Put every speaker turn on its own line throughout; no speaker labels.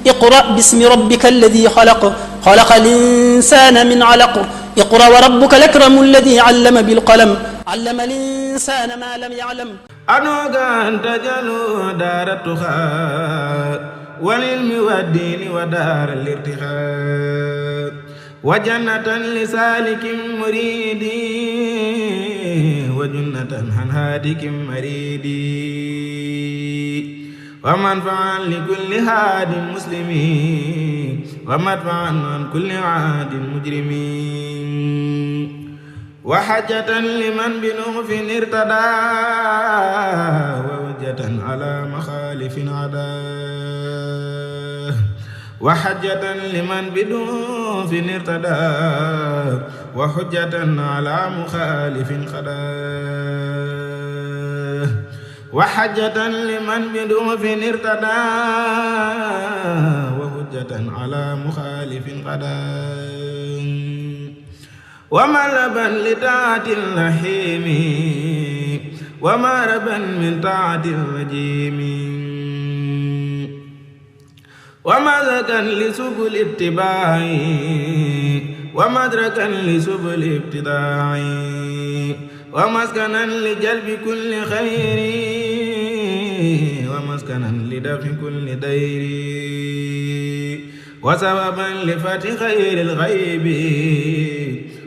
اقرأ باسم ربك الذي خلق خلق الإنسان من علق اقرأ وربك الأكرم الذي علم بالقلم علم الإنسان ما لم يعلم
أنوك أن تجعلوا دار التخاء والعلم والدين ودار الارتخاء وجنة لسالك مريد وجنة عن هادك مريد ومنفعا لكل هاد مسلمين ومدفعا عن كل عاد مجرمين وحجة لمن بنوف ارتدى ووجة على مخالف عدا وحجة لمن بنوف ارتدى وحجة على مخالف خدا وحجة لمن بنوف ارتدى وحجة على مخالف خدا وملبا لطاعة اللحيم ومربا من طاعة الرجيم ومذكا لسبل اتباع ومدركا لسبل ابتداع ومسكنا لجلب كل خير ومسكنا لدفع كل دير وسببا لفتح خير الغيب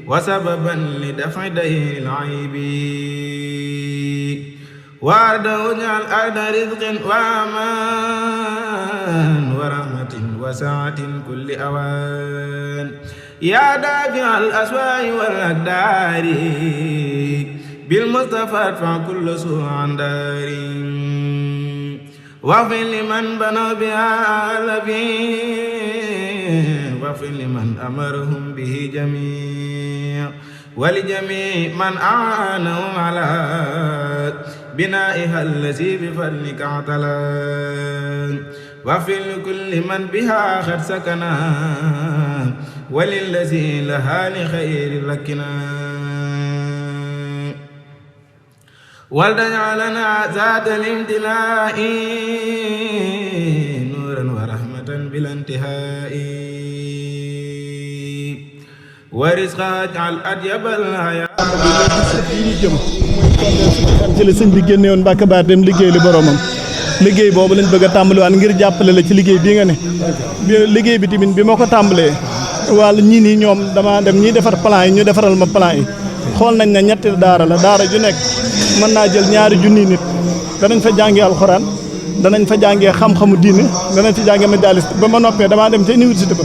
وسببا لدفع دير العيب وارده اجعل ارض رزق وامان ورحمة وسعة كل اوان يا دافع الاسواء والاقدار بالمصطفى ادفع كل سوء عن دار واغفر لمن بنوا بها لبين واغفر لمن امرهم به جميع ولجميع من اعانهم على بنائها الذي بفضلك اعتلى واغفر لكل من بها قد سكنا وللذي لها لخير ركنا ولتجعلنا ذات الامتلاء نورا ورحمة بلا انتهاء ورزقا اجعل أطيب الحياة
ci la sëñ bi génne woon Mbàkke Baar dem liggéey li boromam liggéey boobu lañ bëgg a tàmbaliwaat ngir jàppale la ci liggéey bii nga ne liggéey bi tamit bi ma ko tàmbalee wàllu ñii nii ñoom dama dem ñiy defar plan yi ñu defaral ma plan yi xool nañ ne ñetti daara la daara ju nekk mën naa jël ñaari junniy nit danañ fa jàngee alxuraan danañ fa jàngee xam-xamu diine danañ fa jàngee majalis ba ma noppee damaa dem ca université ba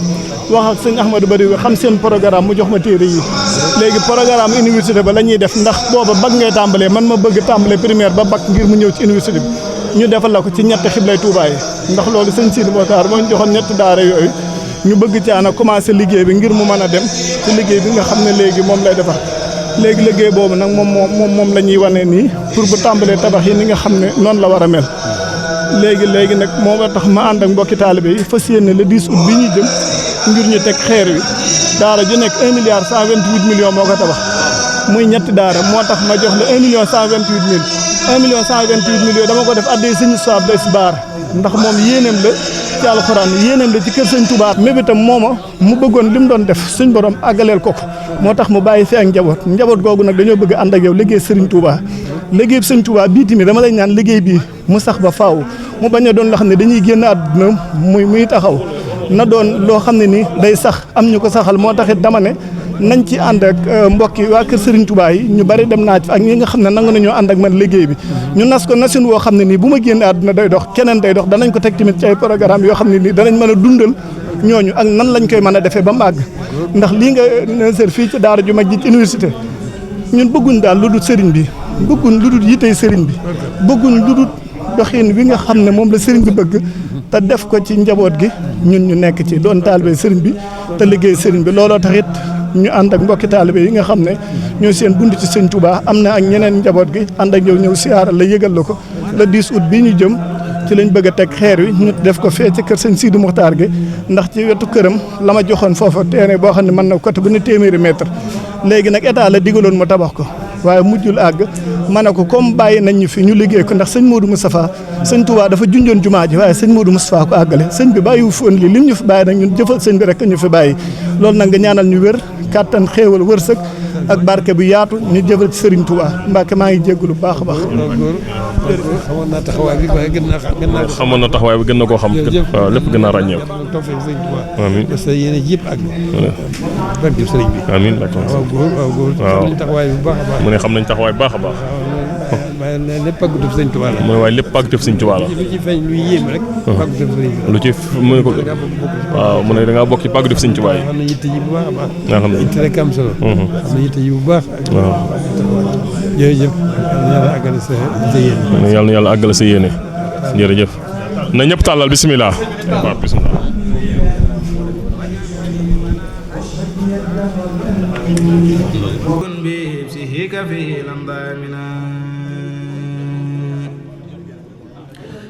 wax ak sëñ Ahmadou Bari xam seen programme mu jox ma téere yi léegi programme université ba la ñuy def ndax booba bac ngay tàmbalee man ma bëgg tàmbalee primaire ba bac ngir mu ñëw ci université bi ñu defal la ko ci ñetti xiblay Touba yi ndax loolu sëñ Sidi Mokhtar moo ñu joxoon ñetti daara yooyu ñu bëgg ci ana commencé liggéey bi ngir mu mën a dem ci liggéey bi nga xam ne léegi moom lay defar léegi liggéey boobu nag moom la ñuy wane nii pour bu tàmbalee tabax yi ni nga xam ne noonu la war a mel léegi nag moo tax ma ànd ak mbokki taalibe yi fas yéene le 10 août bi ñuy jëm ngir ñu teg xeer wi daara ju nekk 1 milliard 128 millions moo ko tabax muy ñetti daara moo tax ma jox la 1 million 128 mille 1 million 128 millions dama ko def addee suñu soab des baar ndax moom yéeneem la ci alxuraan yéeneem la ci kër sëñ Touba mébitam mooma mu bëggoon li mu doon def suñ borom àggaleel ko moo tax mu bàyyi fi ak njaboot googu nag dañoo bëgg ànd ak yow liggéey sëriñ Touba liggéey sëñ Touba bii tamit dama lay ñaan liggéey bii mu sax ba faaw mu bañ a doon loo xam ne dañuy génn àdduna muy taxaw na doon loo xam ne ni day sax am ñu ko saxal moo taxit dama ne nañ ci ànd ak mbokki waa kër Serigne Touba yi ñu bari dem naa ci ak ñi nga xam ne nangu nañoo ànd ak man liggéey bi ñu nas ko nasin woo xam ne nii bu ma génnee àdduna day dox keneen day dox danañ ko teg tamit ci ay programme yoo xam ne nii danañ mën a dundal ñooñu ak nan lañ koy mën a defee ba mu àgg ndax lii nga neser fii ci daara ju mag ji ci université ñun bëgguñ daal lu dul sëriñ bi bëgguñ lu dul yitey sëriñ bi bëgguñ lu dul doxin wi nga xam ne moom la sëriñ bi bëgg te def ko ci njaboot gi ñun ñu nekk ci doon taalibe sëriñ bi te liggéey sëriñ bi looloo taxit ñu ànd ak mbokki taalibe yi nga xam ne ñoo seen bunt ci sëñ Touba am na ak ñeneen njaboot gi ànd ak yow ñëw siyaara la yëgal la ko le 10 août bii ñu jëm ci lañ bëgg a teg xeer wi ñu def ko fee ci kër sëñ Sidi Mokhtar gi ndax ci wetu këram la ma joxoon foofa teene boo xam ne mën na côté bu ne téeméeri mètre léegi nag état la digaloon mu tabax ko waaye mujjul àgg ma ne ko comme bàyyi nañ ñu fi ñu liggéey ko ndax sëñ Modou Moustapha sëñ Touba dafa junjoon jumaa ji waaye sëñ Modou Moustapha ko àggale sëñ bi bàyyiwu fi woon lii lim ñu fi bàyyi nag ñun jëfal sëñ bi rek ñu fi bàyyi loolu nag nga ñaanal ñu wér kàttan xéewal wërsëg ak barke bu yaatu ñu jëfal ci Serigne Touba Mbacke maa ngi jégalu bu baax a baax.
xamoon naa taxawaay bi waaye gën naa
xamoon na taxawaay bi gën na koo xam. waaw lépp gën naa ràññeeku. amiin
sa yéene yëpp ak barke sëriñ bi.
amiin
waaw taxawaay bu baax a baax.
mu ne xam nañ taxawaay bu baax a baax.
waaye lépp pàggatu sëriñ Tuubaa la.
mu ne waaye lépp pàggatu sëriñ Tuubaa la.
lu ci feeñ luy yéem rek. pàggatu sëriñ bi
lu ci mu ne ko waaw mu ne da ngaa bokk ci pàggatu sëriñ Tuubaa yi.
xam na yitte ji bu baax a baax.
nga xam ne
yitte rek am solo. xam na yitte ji bu baax.
waaw
jërëjëf yàlla àggale sa yéene.
yàlla na yàlla àggale sa yéene. jërëjëf na ñëpp tàllal bisimilah. waaw bisimilah.
كن بنفسه كفيلا ضامنا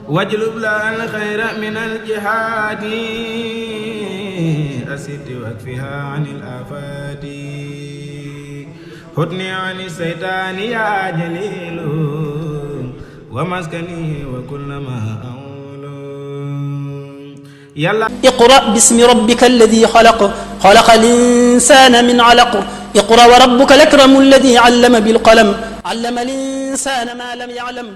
واجلب لها الخير من الجهاد أسد واكفها عن الآفات هدني عن الشيطان يا جليل ومسكني وكل ما أقول يلا
اقرأ باسم ربك الذي خلق خلق الإنسان من علق اقرأ وربك الأكرم الذي علم بالقلم علم الإنسان ما لم يعلم